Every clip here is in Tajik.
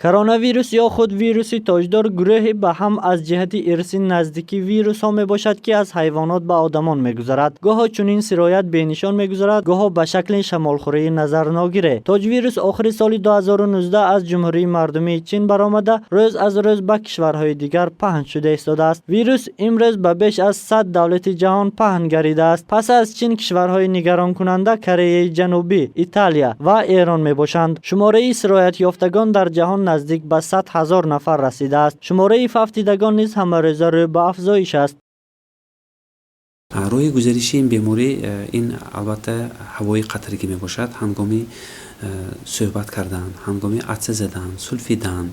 Коронавирус ё худ вируси тоҷдор гурӯҳи ба ҳам аз ҷиҳати ирсӣ наздики вирусҳо мебошад, ки аз ҳайвонот ба одамон мегузарад. Гоҳо чунин сироят бенишон мегузарад, гоҳо ба шакли шамолхӯрии назарногире. Тоҷвирус охири соли 2019 аз Ҷумҳурии Мардумии Чин баромада, рӯз аз рӯз ба кишварҳои дигар паҳн шуда истодааст. Вирус имрӯз ба беш аз 100 давлати ҷаҳон паҳн гардидааст. Пас аз Чин кишварҳои нигаронкунанда Кореяи Ҷанубӣ, Италия ва Эрон мебошанд. Шумораи сироятёфтагон дар ҷаҳон наздик ба 100 000 нафар расидааст. Шумораи фавтидагон низ ҳамарӯза рӯ ба афзоиш аст. Роҳи гузариши ин беморӣ ин албатта ҳавои қатрагӣ мебошад. Ҳангоми суҳбат кардан, ҳангоми атса задан, сулфидан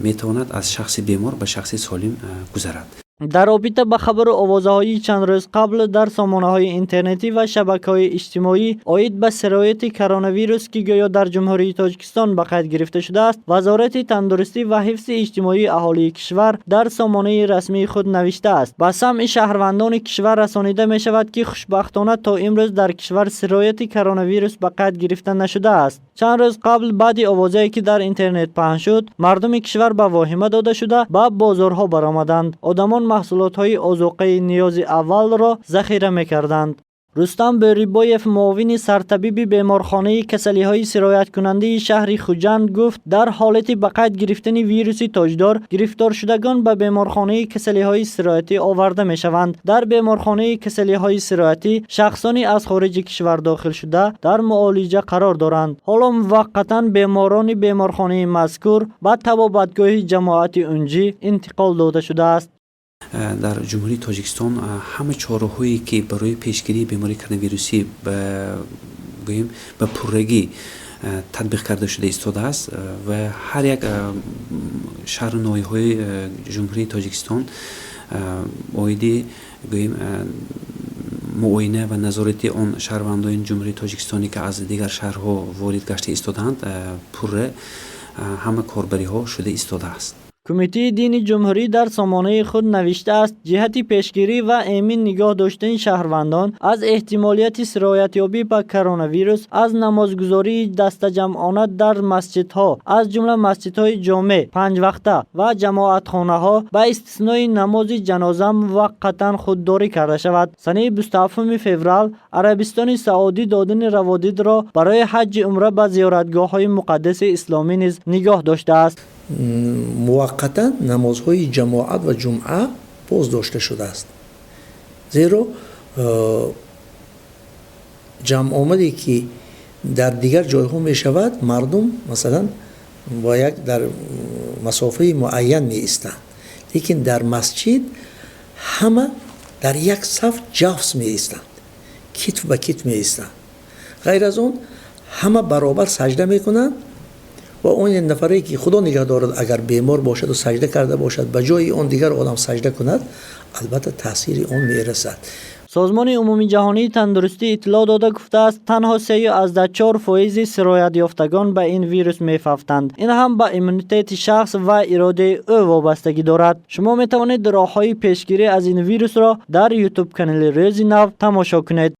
метавонад аз шахси бемор ба шахси солим гузарад. Дар робита ба хабару овозаҳои чанд рӯз қабл дар сомонаҳои интернетӣ ва шабакаҳои иҷтимоӣ оид ба сирояти коронавирус, ки гӯё дар Ҷумҳурии Тоҷикистон ба қайд гирифта шудааст, Вазорати тандурустӣ ва ҳифзи иҷтимоии аҳолии кишвар дар сомонаи расмии худ навиштааст: ба самъи шаҳрвандони кишвар расонида мешавад, ки хушбахтона то имрӯз дар кишвар сирояти коронавирус ба қайд гирифта нашудааст. Чанд рӯз қабл баъди овозае, ки дар интернет паҳн шуд, мардуми кишвар ба воҳима дода шуда, ба бозорҳо баромаданд. Одамон маҳсулотҳои озуқаи ниёзи аввалро захира мекарданд. Рустам Бӯрибоев, муовини сартабиби беморхонаи касалиҳои сирояткунандаи шаҳри Хуҷанд, гуфт, дар ҳолати ба қайд гирифтани вируси тоҷдор гирифторшудагон ба беморхонаи касалиҳои сироятӣ оварда мешаванд. Дар беморхонаи касалиҳои сироятӣ шахсони аз хориҷи кишвар дохилшуда дар муолиҷа қарор доранд. Ҳоло муваққатан беморони беморхонаи мазкур ба табобатгоҳи ҷамоати Унҷӣ интиқол дода шудааст. Дар Ҷумҳурии Тоҷикистон ҳама чораҳое, ки барои пешгирии бемории коронавирусӣ, гӯем, ба пуррагӣ татбиқ карда шуда истодааст ва ҳар як шаҳру ноҳияҳои Ҷумҳурии Тоҷикистон оиди, гӯем, муоина ва назорати он шаҳрвандони Ҷумҳурии Тоҷикистоне, ки аз дигар шаҳрҳо ворид гашта истодаанд, пурра ҳама корбариҳо шуда истодааст. Кумитаи дини ҷумҳурӣ дар сомонаи худ навиштааст: ҷиҳати пешгирӣ ва эмин нигоҳ доштани шаҳрвандон аз эҳтимолияти сироятёбӣ ба коронавирус аз намозгузории дастаҷамъона дар масҷидҳо, аз ҷумла масҷидҳои ҷомеъ, панҷвақта ва ҷамоатхонаҳо, ба истиснои намози ҷаноза, муваққатан худдорӣ карда шавад. Санаи 27 феврал Арабистони Саудӣ додани раводидро барои ҳаҷҷи умра ба зиёратгоҳҳои муқаддаси исломӣ низ нигоҳ доштааст. Муваққатан намозҳои ҷамоат ва ҷумъа боздошта шудааст, зеро ҷамъомаде, ки дар дигар ҷойҳо мешавад, мардум масалан бо як дар масофаи муайян меистанд, лекин дар масҷид ҳама дар як саф ҷафс меистанд, китф ба китф меистанд. Ғайр аз он, ҳама баробар саҷда мекунанд ва он нафаре, ки, Худо нигаҳ дорад, агар бемор бошаду саҷда карда бошад, ба ҷои он дигар одам саҷда кунад, албатта таъсири он мерасад. Созмони умумиҷаҳонии тандурустӣ иттилоъ дода гуфтааст, танҳо 3,4 фоизи сироятёфтагон ба ин вирус мефавтанд. Ин ҳам ба иммунитети шахс ва иродаи ӯ вобастагӣ дорад. Шумо метавонед роҳҳои пешгирӣ аз ин вирусро дар Ютуб канали Рӯзи Нав тамошо кунед.